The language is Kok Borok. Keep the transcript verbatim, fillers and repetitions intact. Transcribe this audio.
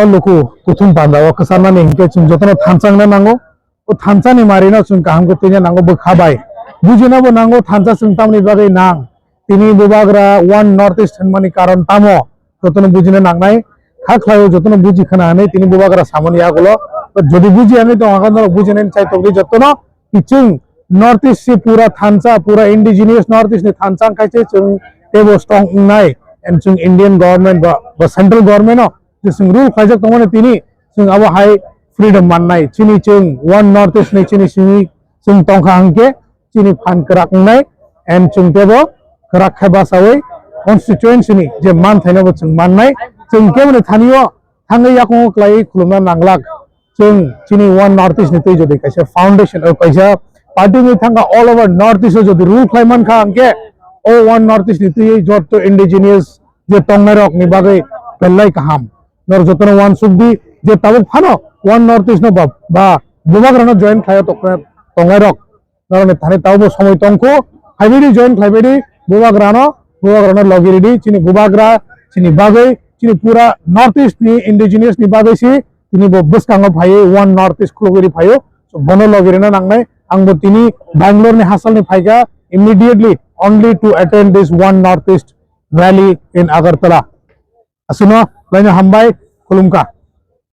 O luku kuthum panda o kwcharnani hinkhe chwng jotono thansa wngna nango. O thansa ni mari no chwng kaham khe twina nango bwkha bai. Bujina bo nango thansa chwng tamni bagwi nang. Tini bubagra One North East hwnmani karon tamo? Jotono bujina nangnai. Kha khlaio jotono buji khna hwnwi tini bubagra samani yagulo. Jodi buji ani tong hakhe norok bujinani chai tongdi jotono. Chwng North East si pura thansa, pura indigenous North East ni thansa wngkhaise chwng teibo strong wngnai. And chwng Indian government ba, ba central government no je chwng rule khlaijak tongmani tini chwng abo hai freedom mannai. Chini chwng One North East ni chini simi chwng tongkha hwnkhe chini phan kwrak wngnai. And chwng teibo kwrak khe bachaui constituency ni je manthaino bo chwng mannai. Chwng keboni thanio thangwi yakungo kwlaiwi khulumna nanglak. Chwng chini One North East ni twi jodi kaisa foundation o kaisa party ni thangkha all over North East o jodi rule khlai mankha hwnkhe o One North East ni twi jotto indigenous je tongnairok ni bagwi belai kaham. Norok jotono uansuk di je tabuk phano One North East no ba, ba bubagrano join khlaio tongnairok. Norokni thani tabukbo somoi tongkhu, phaibaidi join khlaibaidi bubagrano, bubagrano logi ridi chini bubagra chini bagwi chini pura North East ni indigenous ni bagwi si tini bo bwskango phaiwi One North East khulugwi ri phaio. So bono logi rina nangnai. Ang bo tini Bangalore ni hasalni phaikha immediately only to attend this One North East rally in Agartala. Aswkno laino hambai, khulumkha.